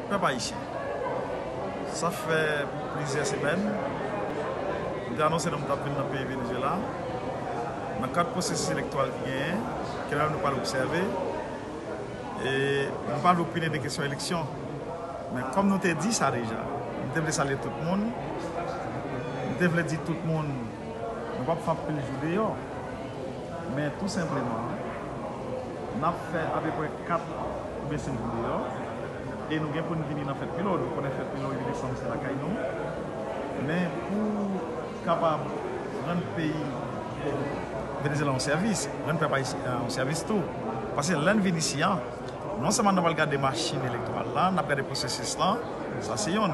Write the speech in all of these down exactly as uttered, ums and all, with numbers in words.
Pèp ayisyen, sa fè plizyè semèn m te anonse nou m t ap vin nan peyi Venezuela nan kad pwosesis elektoral ki genyen, ke nou pral obsève. E nou pa vle opine de kesyon eleksyon. Men kòm nou te di sa deja, m te vle salye tout moun, m te vle di tout moun, nou p ap fè anpil jou deyò. Men tou senpleman, n ap fè apeprè kat oubyen senk jou deyò. E nou gen pou n vini nan fèt Milo. Nou konnen fèt Milo, uit desanm, se lakay nou. Men pou kapab rann peyi Venezuela yon sèvis, rann pèp ayisyen an yon sèvis tou. Paske lè n vin isi a, non sèlman n ap al gade machin elektoral la, n ap gade pwosesis lan, sa se yonn.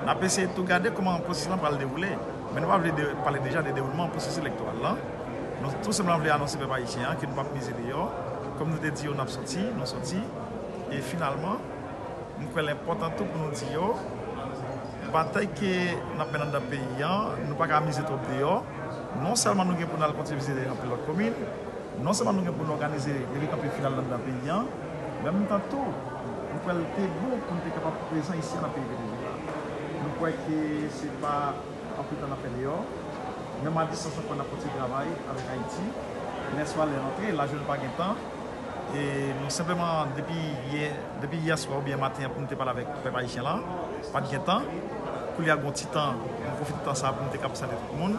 N ap eseye tou gade kòman pwosesis lan pral dewoule. Men nou pa vle de, pale deja de dewoulman pwosesis elektoral lan. Nou tou senpleman vle anonse pèp ayisyen an ke nou p ap mize deyò. Kòm nou te di yo n ap soti, nou soti. E finalman, m kwè l enpòtan tou pou nou di yo, batay ke n ap mennen anndan peyi an, nou pa ka mize twòp deyò. Non sèlman nou gen pou n al kontinye vizite anpil lòt komin, non sèlman nou gen pou n òganize leve kanpe final anndan peyi an, men an menm tan tou, nou kwè l te bon pou n te kapab prezan isi a nan peyi Venezuela. Nou kwè ke se pa anpil tan n ap fè deyò, menm a distans ankò n ap kontinye travay avèk Ayiti. Lè swa lè rantre, lajounen pa gen tan. E nou senpleman, depi yè, depi yè swa oubyen maten an pou nou te pale avèk pèp ayisyen lan, pa t gen tan. Koulye a gon ti tan, nou pwofite tan sa pou nou te kab salye tout moun.